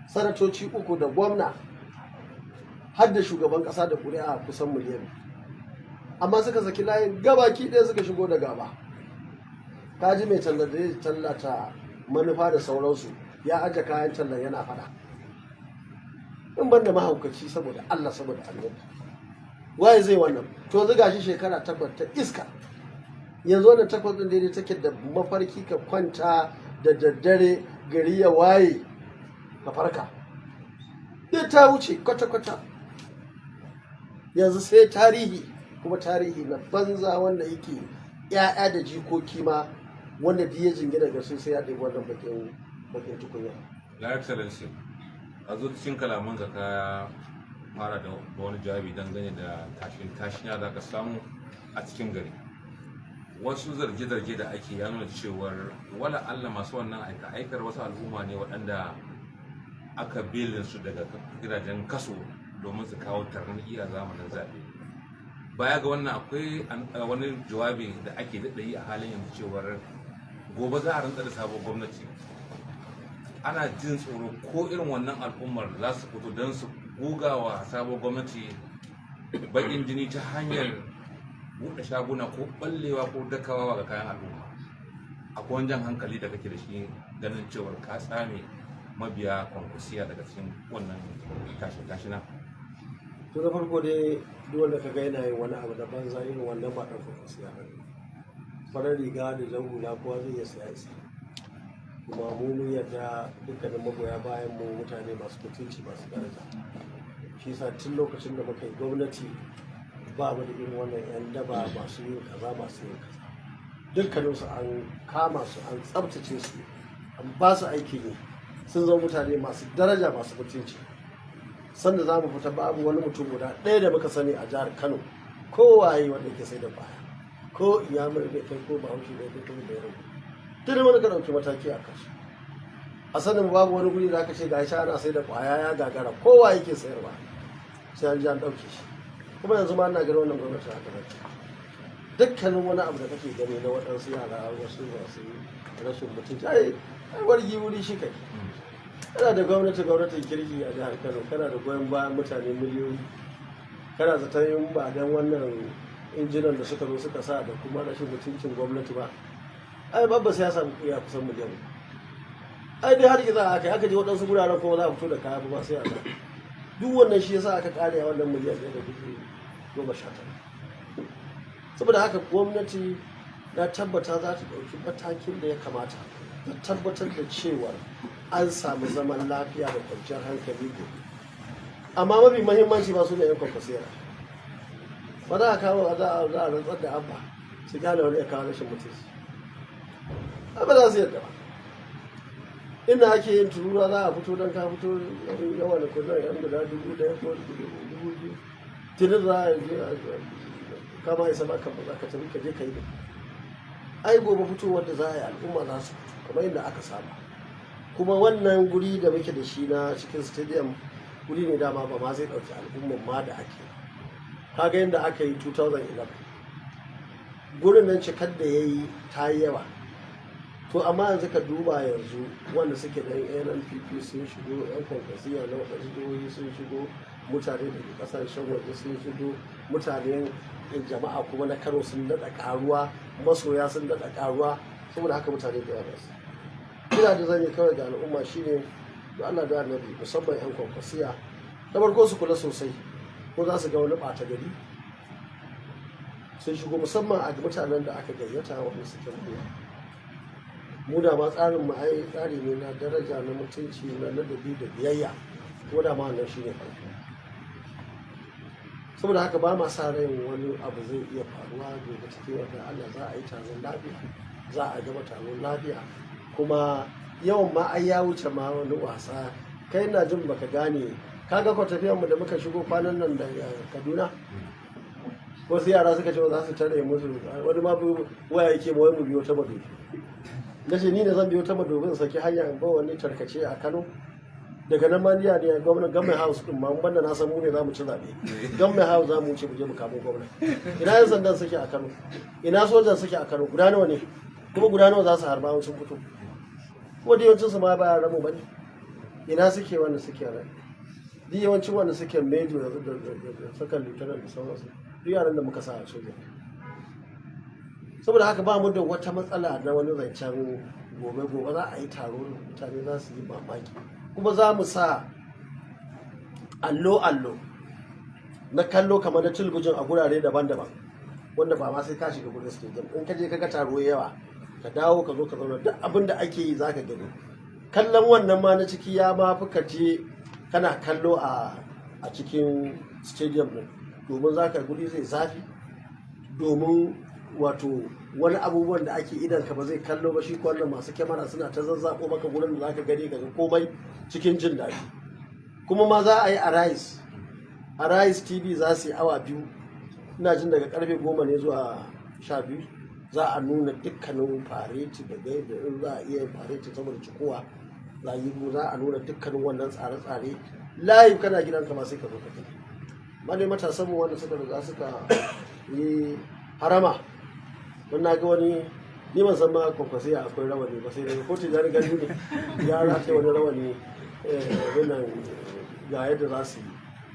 sanatoci uku da gwamna, har da shugaban kasa da ƙuri'a kusan miliyan. Amma suka saki layin gabaki ɗaya, suka shigo da gaba. Kaji mai tallar da zai tallata manufa da sauransu ya aje kayan tallan yana fada. In ban da mahaukaci, saboda Allah, saboda Annabi, waye zai wannan? To zuga shi shekara 8 ta iska. Yanzu wannan 8 din daidai take da mafarki, ka kwanta da daddare, gari ya waye ka farka, duk ta wuce kwata-kwata. Yanzu sai tarihi, kuma tarihi na banza, wanda yake ‘ya'ya da jikoki ma, wanda duk ya jingina ga su sai ya ɗebi wannan bakin tukunya. Your Excellency, a zo cikin kalamanka ka fara da wani jawabi dangane da tashin tashina da aka samu a cikin gari. Wasu zarge-zarge da ake ya nuna cewar wala Allah masu wannan aika-aikar wasu al'umma ne waɗanda aka belin su daga gidajen kaso domin su kawo tarnaƙi a zamanin zaɓe. Baya ga wannan, akwai wani jawabi da ake daɗa yi a halin yanzu cewar gobe za a rantsar da sabon gwamnati. Ana jin tsoro ko irin wannan al'ummar za su fito don su gogawa sabon gwamnati baƙin jini ta hanyar buɗe shaguna ko ɓallewa ko dakawa ga kayan al'umma. Akwai wani jan hankali da kake da shi, ganin cewar ka tsame mabiya Kwankwasiya daga cikin wannan tashin tashina? To, na farko dai, duk wanda ka ga yana yin wani abu da banza irin wannan ba ɗan Kwankwasiya ba ne. Farar riga da jan hula kowa zai iya saya isa. Kuma mu mun yarda dukkanin magoya bayan mu mutane masu mutunci, masu daraja. Shi yasa tun lokacin da muka yi gwamnati ba mu da irin wannan 'yan daba masu yin kaza, masu yin kaza. Dukkaninsu an kama su, an tsabtace su, an ba su aikin yi, sun zama mutane masu daraja, masu mutunci. Sanda za mu fita, babu wani mutum guda ɗaya da muka sani a jihar Kano, ko waye, wanda ke sai da baya, ko iyamur bai kai, ko Bahaushe bai kai, ko bai rabu. Tuni wani ka ɗauki mataki a kansu. A sanin babu wani guri da aka ce ga shi ana sai da kwaya ya gagara, kowa yake sayarwa sai an ji an ɗauke shi. Kuma yanzu ma ana ganin wannan gwamnati haka zata. Dukkanin wani abu da kake gani na waɗansu yara, wasu masu rashin mutunci, ai Ai wargi wuri shi kai. Kana da gwamnati, gwamnatin kirki a jihar Kano, kana da goyon bayan mutane miliyoyi. Kana zaton yin ba dan wannan injinan da suka zo suka sa da kuma rashin mutuncin gwamnati ba, ai babba sai ya samu kuya kusan miliyan. Ai dai har za a kai aka je waɗansu guraren kuma za a fito da kaya ba sai a sa. Duk wannan shi yasa aka kare wannan 1,019,000. Saboda haka gwamnati na tabbata za ta ɗauki matakin da ya kamata ta tabbatar da cewar an samu zaman lafiya da kwanciyar hankali gobe. Amma mafi mahimmanci ba su ne 'yan Kwankwasiyar ba. Za a kawo za a rantsar da Abba, su gane wani ya kawo rashin mutunci, ba za su yadda ba. Inda ake yin tururuwa za a fito don ka fito yawa da kudin yan guda 1,000 ko 2,000, tuni za a je kama isa maka, ba za ka tafi ka je ka yi da. Ai gobe fitowar da za a yi, al'umma za su fito kamar yadda aka saba. Kuma wannan guri da muke da shi na cikin stadium, guri ne dama ba ma zai ɗauki al'umman ma da ake. Kaga yadda aka yi 2011, gurin nan cikar da ya yi ta yi yawa. To amma yanzu ka duba, yanzu wanda suke da NNPP sun shigo, yan Kwankwasiya na wasu jihohi sun shigo, mutane daga kasashen waje sun shigo, mutane jama'a kuma na Kano sun daɗa ƙaruwa, masoya sun daɗa ƙaruwa. Saboda haka mutane da yawa su kira da zan yi kawai ga al'umma shine da Allah da Annabi, musamman yan Kwankwasiya, na farko su kula sosai ko za su ga wani ɓata gari sun shigo, musamman a mutanen da aka gayyata wanda suke manya. Mu da ma tsarin mu ai tsari ne na daraja, na mutunci, na ladabi da biyayya, ko da ma wannan shine farko. Saboda haka ba ma sa ran wani abu zai iya faruwa gobe. Cikin wata Allah za a yi taron lafiya, za a gama taron lafiya. Kuma yawan ma ai ya wuce ma wani wasa. Kai na jin baka gane, kaga ko tafiyar mu da muka shigo kwanan nan daga Kaduna, wasu yara suka ce za su tare musu, wani ma waya yake ma wai mu biyo ta Madobi. Na ce ni ne zan biyo ta Madobi in saki hanya in ba wani tarkace a Kano? Daga nan ma niya ne gwamnan Government House din ma, banda na san mu ne za mu ci zaɓe, Government House za mu wuce mu je mu kamo gwamna. Ina yan sandan suke a Kano? Ina sojan suke a Kano? Guda nawa ne? Kuma guda nawa za su harba sun fito? Ko da yawancin su ma ba yaran mu bane. Ina suke wanda suke rai? Duk yawancin wanda suke major yanzu da second lieutenant da sauransu, duk yaran da muka sa a soja. Saboda haka ba mu da wata matsala na wani zancen gobe. Gobe za a yi taro, mutane za su yi mamaki. Kuma za mu sa allo-allo na kallo kamar na talabijin a gurare daban-daban, wanda ba ma sai ka shiga gurin stadium. In ka je ka ga taro yawa, ka dawo ka zo ka zauna, duk abin da ake yi za ka gani. Kallon wannan ma na ciki ya ma fi ka je kana kallo a cikin stadium din, domin za ka guri zai zafi, domin wato wani abubuwan da ake idan ka ba zai kallo ba. Shi ko wannan masu kyamara suna ta zazzako maka gurin da zaka gani, ka ga komai cikin jin daɗi. Kuma ma za a yi Arise, Arise TV za su yi awa 2, ina jin daga karfe 10 ne zuwa 12, za a nuna dukkanin fareti da gaida in za a iya yin fareti saboda cikowa za a yi, za a nuna dukkanin wannan tsare-tsare live. Kana gidanka ma sai ka zo ka gani. Amma dai matasan mu wanda suka riga suka yi harama, don na ga wani, ni ban san ma Kwankwasiya akwai rawani ba, sai daga ko Tijjani Gandu ne ya rataye wani rawani. Wannan ga yadda za su yi.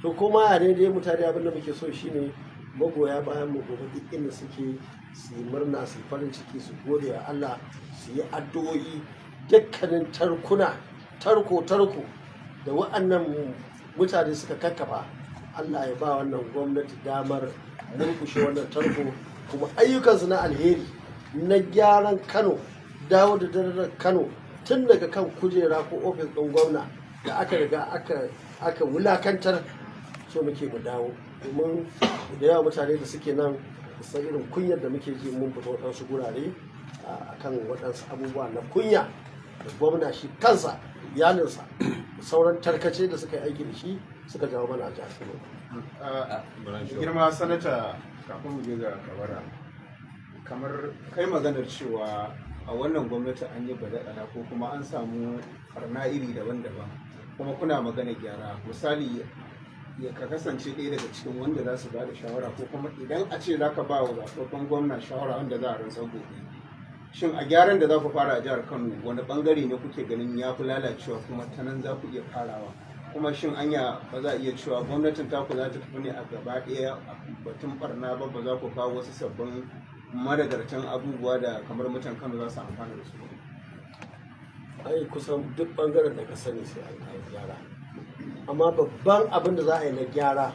To kuma a dai mutane, abin da muke so shine magoya bayan mu gobe duk inda suke su yi murna, su yi farin ciki, su gode wa Allah, su yi addu'o'i. Dukkanin tarkuna, tarko tarko da wa'annan mutane suka kakkafa, Allah ya ba wannan gwamnati damar murkushe wannan tarko. Kuma ayyukansu na alheri na gyaran Kano, dawo da darajar Kano tun daga kan kujera ko ofis ɗin gwamna da aka riga aka wulakantar, so muke mu dawo. Domin da yawa mutane da suke nan san irin kunyar da muke ji mun fita waɗansu gurare a kan waɗansu abubuwa na kunya da gwamna shi kansa, iyalinsa da sauran tarkace da suka yi aiki da shi suka jawo mana a jihar Kano. Girma sanata, kafin mu je ga Kabara, kamar kai maganar cewa a wannan gwamnati an yi badakala ko kuma an samu barna iri daban-daban, kuma kuna magana gyara, misali ya ka kasance ɗaya daga cikin wanda za su ba da shawara, ko kuma idan a ce za ka ba wa zaɓaɓɓen gwamna shawara wanda za a rantsar gobe. Shin a gyaran da za ku fara a jihar Kano, wani bangare ne kuke ganin ya fi lalacewa kuma ta nan za ku iya farawa? Kuma shin anya ba za a iya cewa gwamnatin taku za ta tafi ne a gaba ɗaya a batun barna ba, ba za ku kawo wasu sabbin madagartan abubuwa da kamar mutan Kano za su amfana da su ba? Ai kusan duk bangaren da ka sani sai an kawo gyara, amma babban abin da za a yi na gyara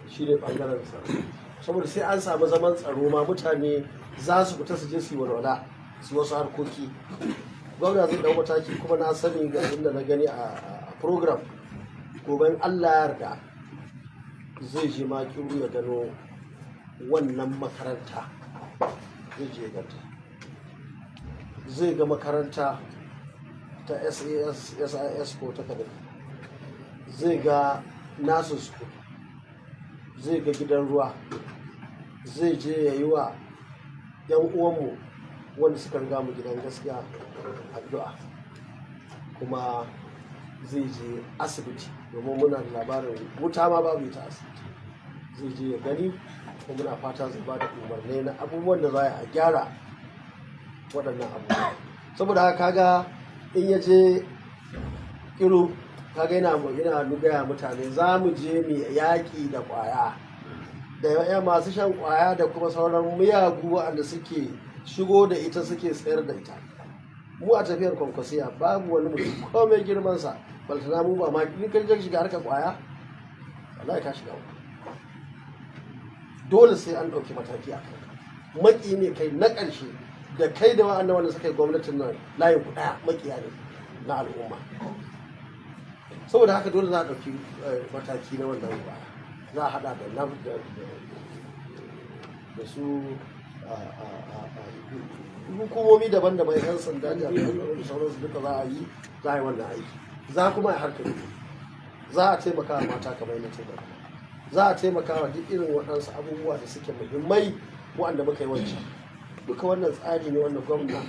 shi ne bangaren tsaro, saboda sai an samu zaman tsaro ma mutane za su fita su je su yi walwala, su yi wasu harkoki. Gwamna zai dau mataki, kuma na sani ga abin da na gani a program, gobe in Allah ya yarda zai je ma Kiru ya gano wannan makaranta, zai je ya ganta, zai ga makaranta ta SAS, SIS ko ta kaduna, zai ga nasu school, zai ga gidan ruwa, zai je ya yi wa 'yan uwanmu wanda suka riga mu gidan gaskiya addu'a, kuma zai je asibiti domin muna da labarin wuta ma babu ita asibiti, zai je ya gani. Kuma muna fata zai ba da umarni na abubuwan da za a gyara waɗannan abubuwa. Saboda haka kaga in ya je Kiru, kaga yana gaya mutane za mu je mu yaƙi da ƙwaya da ya masu shan ƙwaya da kuma sauran miyagu waɗanda suke shigo da ita, suke sayar da ita. Mu a tafiyar Kwankwasiya babu wani mutum komai girmansa, baltana mu ba ma in ka je shiga harkar ƙwaya, wallahi ka shiga uku. Dole sai an ɗauki mataki a kanka, maki ne kai na ƙarshe, da kai da wa'annan wanda suka yi gwamnatin nan layin ku ɗaya, makiya ne na al'umma. Saboda haka dole za a ɗauki mataki na wannan ƙwaya, za a haɗa da NAF da su hukumomi daban-daban, 'yan sanda, jami'an tsaro da sauransu, duka za a yi wannan aiki. Za kuma a yi harkar ilimi. Za a taimaka wa mata kamar yadda taimaka, za a taimaka wa duk irin waɗansu abubuwa da suke muhimmai waɗanda muka yi wancan. Duka wannan tsari ne wanda gwamna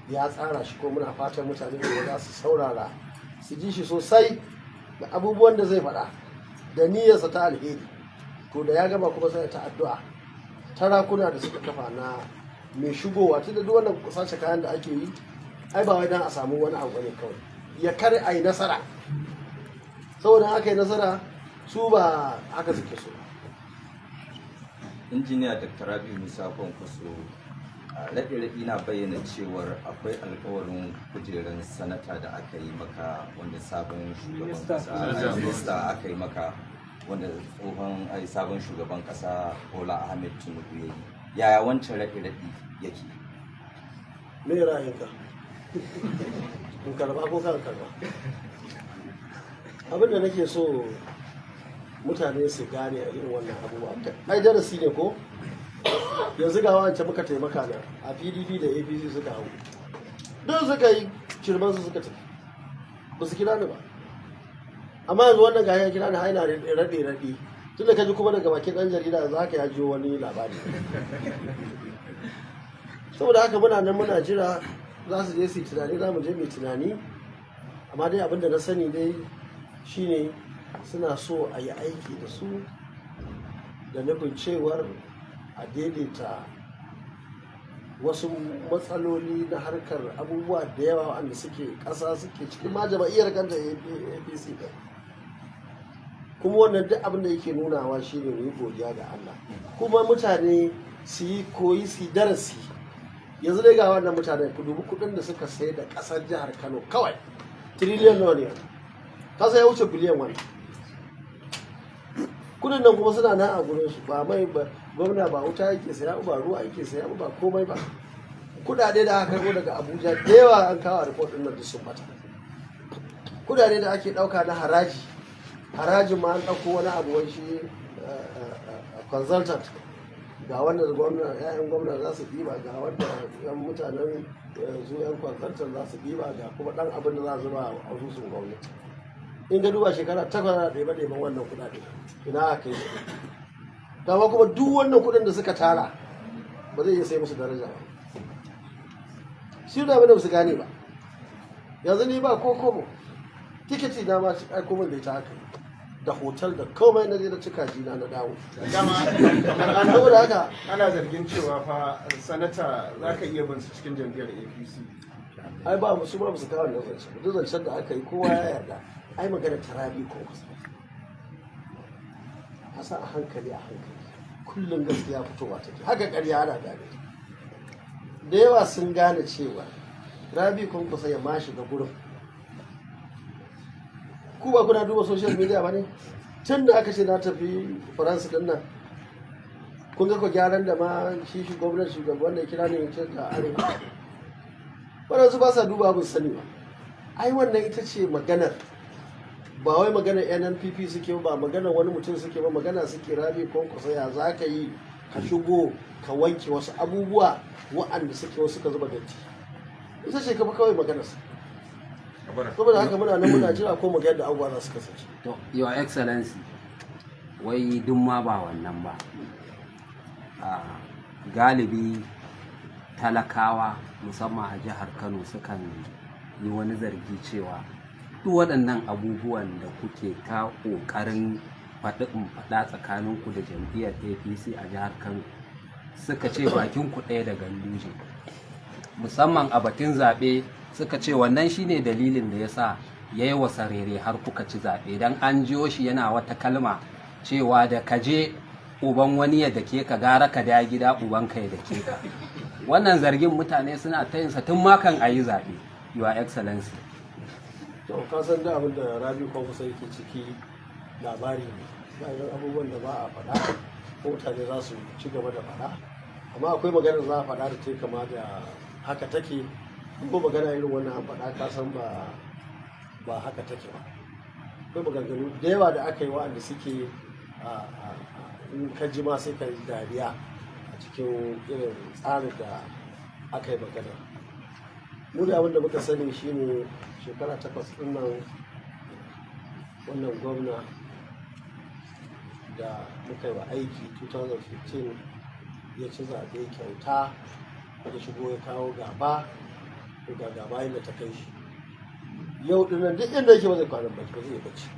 ya tsara shi, ko muna fatan mutane da za su saurara su ji shi sosai da abubuwan da zai faɗa da niyyarsa ta alheri. To da ya gama kuma sai ta addu'a tarakuna da suka kafa na mai shigowa, tunda duk wannan sace kayan da ake yi ai ba wai dan a samu wani abu bane kawai, ya kar a yi nasara, saboda aka yi nasara su ba haka suke so. Injiniya Dr. Rabiu Musa Kwankwaso, a raɗe-raɗi na bayyana cewar akwai alkawarin kujerar sanata da aka yi maka, wanda sabon shugaban kasa, minista aka yi maka, wanda tsohon ai sabon shugaban kasa Bola Ahmed Tinubu ya yi. Yaya wancan raɗe-raɗi yake? Me ra'ayinka, in karba ko kan karba? Abin da nake so mutane su gane a irin wannan abubuwa, ai darasi ne. Ko yanzu ga wancan muka taimaka na a PDP da APC suka hau, duk suka yi shirman su suka tafi, ba su kira ni ba. Amma yanzu wannan ga ya kira ni, haina raɗe raɗe, tun da ka ji kuma daga bakin ɗan jarida za ka ya jiyo wani labari. Saboda haka muna nan muna jira, za su je su yi tunani, za mu je mai tunani. Amma dai abinda na sani dai shine suna so a yi aiki da su da nufin cewar a daidaita wasu matsaloli na harkar abubuwa da yawa wanda suke ƙasa, suke cikin ma jama'iyyar kanta APC ɗin. Kuma wannan duk abin da yake nunawa shine mu yi godiya ga Allah, kuma mutane su yi koyi, su yi darasi. Yanzu dai ga wannan mutane, ku dubi kuɗin da suka sayar da ƙasar jihar Kano kawai, tiriliyan nawa ne? Kasa ya wuce biliyan. Wani kudin nan kuma suna nan a gurin su, ba mai ba, gwamna ba wuta yake saya ba, ruwa yake saya ba, komai ba. Kudade da aka karbo daga Abuja da yawa an kawo a report din nan, duk sun bata. Kudade da ake dauka na haraji, harajin ma an dauko wani abu wai shi consultant, ga wanda gwamna, yayan gwamna za su ɗiba, ga wanda yan mutanen su yan consultant za su ɗiba, ga kuma ɗan abin da za a zuba a asusun gwamnati. In ga duba shekara 8 na ɗebe ɗeben wannan kuɗaɗe, ina aka yi su? Dama kuma duk wannan kuɗin da suka tara ba zai iya sai musu daraja ba. Shi da abin da su gane ba. Yanzu ni ba ko kobo, tikiti na ma aiko min da ita haka. Da hotel da komai, na je na cika jina na dawo. Dama kamar ana Saboda haka ana zargin cewa fa, sanata, za ka iya bin su cikin jam'iyyar APC. Ai ba su ba su kawo wannan zancen. Duk zancen da aka yi, kowa ya yarda. Ai magana ta Rabi Kwankwaso, ka san a hankali a hankali kullum gaskiya fitowa take, haka ƙarya ana gane ta. Da yawa sun gane cewa Rabi Kwankwaso ya ma shiga gurin. Ku ba kuna duba social media ba ne? Tun da aka ce na tafi Faransa din nan, kun ga ko gyaran da ma shi shugaban shugaban da ya kira ne ya ce da arewa, waɗansu ba sa duba, abin sani ba. Ai wannan ita ce maganar. Ba wai maganar NNPP suke ba, maganar wani mutum suke ba, magana suke Rabi Kwankwaso, ya za ka yi ka shigo ka wanke wasu abubuwa wa'anda suke wasu suka zuba datti. Ita ce kama kawai maganarsa. Saboda haka muna nan muna jira ko mu ga yadda abubuwa za su kasance. To, Your Excellency, wai duk ma ba wannan ba. Galibi talakawa, musamman a jihar Kano, sukan yi wani zargi cewa duk waɗannan abubuwan da kuke ta ƙoƙarin faɗi in faɗa tsakaninku da jam'iyyar APC a jihar Kano, suka ce bakinku ɗaya da Ganduje, musamman a batun zaɓe. Suka ce wannan shine dalilin da ya sa ya yi wasarere har kuka ci zaɓe, don an jiyo shi yana wata kalma cewa da ka je uban wani ya dake ka, gara ka da gida uban ka ya dake ka. Wannan zargin mutane suna ta yinsa tun makan a yi zaɓe, Your Excellency. To, ka san da abin da Rabi Kwankwaso yake ciki labari ne. Ba abubuwan da ba a faɗa ko mutane za su ci gaba da faɗa, amma akwai maganar za a faɗa da ta kama da haka take, ko magana irin wannan an faɗa, ka san ba haka take ba. Akwai maganganu da yawa da aka yi wa'anda suke in ka ji ma sai ka yi dariya a cikin irin tsarin da aka yi magana. Mu da abin da muka sani shine shekara 8 ɗin nan, wannan gwamna da muka yi wa aiki 2015, ya ci zaɓe kyauta, ya shigo ya kawo gaba. Ko ga gaba inda ta kai shi yau dinnan, duk inda yake ba zai kwanan baki ba, zai yi bacci.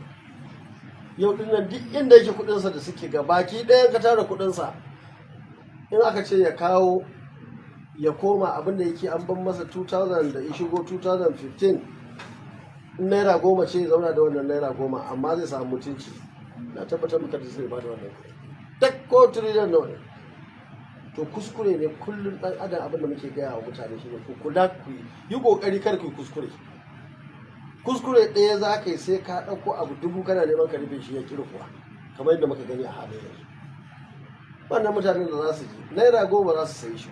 Yau dinnan duk inda yake, kudinsa da suke gabaki ɗayan ka tara kudinsa, in aka ce ya kawo ya koma abin da yake an ban masa 2000 da ya shigo 2015, in naira 10 ce, ya zauna da wannan naira 10, amma zai samu mutunci. Na tabbatar maka da zai bada wannan kuɗi duk, ko trillion nawa ne. To, kuskure ne. Kullum dan adam, abin da muke gaya wa mutane shine ku kula, ku yi kokari kar ku yi kuskure. Kuskure ɗaya za ka yi, sai ka ɗauko abu dubu kana neman ka rufe shi ya ƙi rufuwa, kamar yadda muka gani a halin yanzu. Wannan mutanen da za su ji naira 10 za su sayi shi,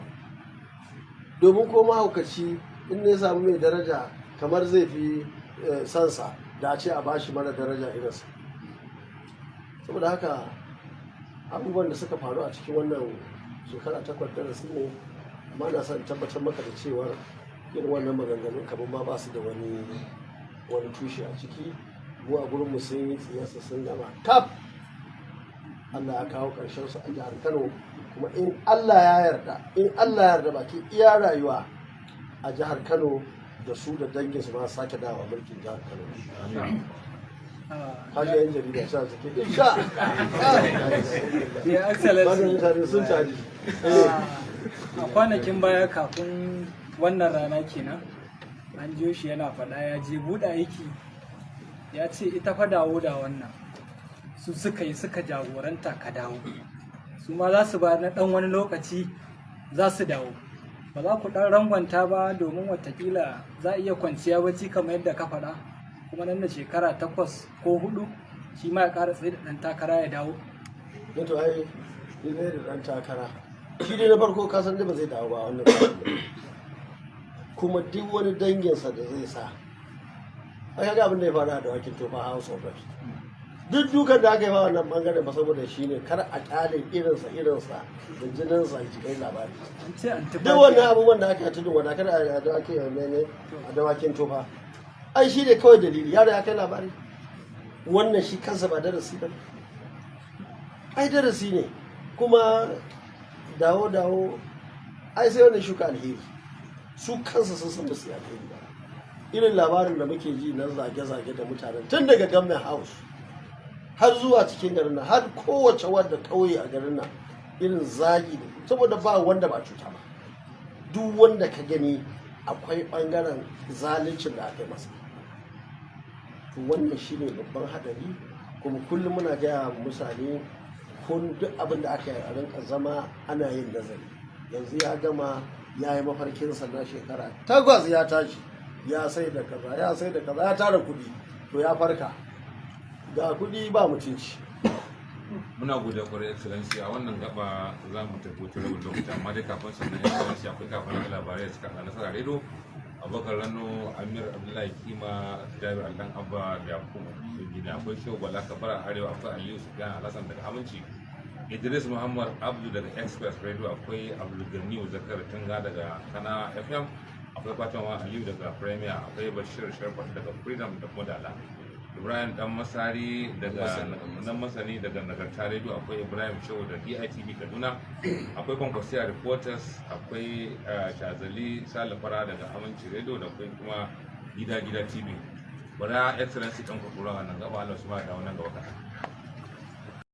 domin ko mahaukaci in ne samu mai daraja kamar zai fi sansa da a ce a bashi mara daraja irinsa. Saboda haka abubuwan da suka faru a cikin wannan shekara 8 darasi ne, amma na son tabbatar maka da cewar irin wannan maganganun kamar ma ba su da wani tushe a ciki. Mu a gurinmu sun yi tsiyarsa sun gama kaf. Allah ya kawo ƙarshen su a jihar Kano, kuma in Allah ya yarda, in Allah ya yarda, baki iya rayuwa a jihar Kano da su da dangin su ma sake dawowa mulkin jihar Kano. Kaji yan jarida sa suke insha Your Excellency. Wannan mutane sun caji. A kwanakin baya, kafin wannan rana kenan, an jiyo shi yana faɗa ya je buɗe aiki, ya ce ita fa dawo da wannan su suka yi suka jagoranta ka dawo, su ma za su ba na ɗan wani lokaci za su dawo. Ba za ku ɗan rangwanta ba, domin watakila za a iya kwanciya bacci kamar yadda ka faɗa, kuma nan da shekara 8 ko 4 shi ma ya ƙara tsaye da ɗan takara ya dawo. Ne, to, ai ni ne da ɗan takara. Shi dai na farko, ka san dai ba zai dawo ba wannan karon. Kuma duk wani danginsa da zai sa, ai kaga abin da ya faru a Dawakin Tofa House of Reps, duk dukan da aka yi wa wannan bangaren ba, saboda shi ne kar a kyale irinsa irinsa da jininsa kai labari. An ce an Duk wannan abubuwan da aka yi tudun wada kada a dawakin ne a Dawakin Tofa, ai shi ne kawai dalili. Yaro ya kai labari, wannan shi kansa ba darasi ba ne? Ai darasi ne. Kuma dawo dawo, ai sai wannan shuka alheri, su kansa sun san ba su yi alheri ba. Irin labarin da muke ji na zage-zage da mutanen tun daga government house Har zuwa cikin garin nan, har kowace wadda ƙauye a garin nan, irin zagi ne, saboda ba wanda ba cuta ba. Duk wanda ka gani akwai ɓangaren zaluncin da aka yi masa. To, wannan shine babban haɗari. Kuma kullum muna gaya mutane, kun duk abin da aka yi, a rinka zama ana yin nazari. Yanzu ya gama, ya yi mafarkinsa na shekara 8, ya tashi ya sai da kaza, ya sai da kaza, ya tara kuɗi. To, ya farka, ga kuɗi ba mutunci. Muna godiya kwarai, Excellency. A wannan gaba za mu tafi hutun rabin lokaci, amma dai kafin sannan, Excellency, akwai kafin na labarai da suka haɗa Nasara Radio, Abubakar Rano, Amir Abdullahi Kima, Jabir Aldan Abba da Yakubu Gina, akwai Shehu Bala Kabara Arewa, akwai Aliyu Sufyan Alhassan daga Aminci, Idris Muhammad Abdu daga Express Radio, akwai Abdulganiyu Zakar Tunga daga Kana FM, akwai Fatima Aliyu daga Premier, akwai Bashir Sharfat daga Freedom da kuma Dala, Ibrahim Dan Masari daga Dan Masani daga Nagarta Radio, akwai Ibrahim Shehu da DITV Kaduna, akwai Kwankwasiya Reporters, akwai Shazali Salifara daga Aminci Radio, da akwai kuma Gida Gida TV. Bara Excellency dan kwakura wannan gaba, Allah su ma da wannan gaba kaɗan.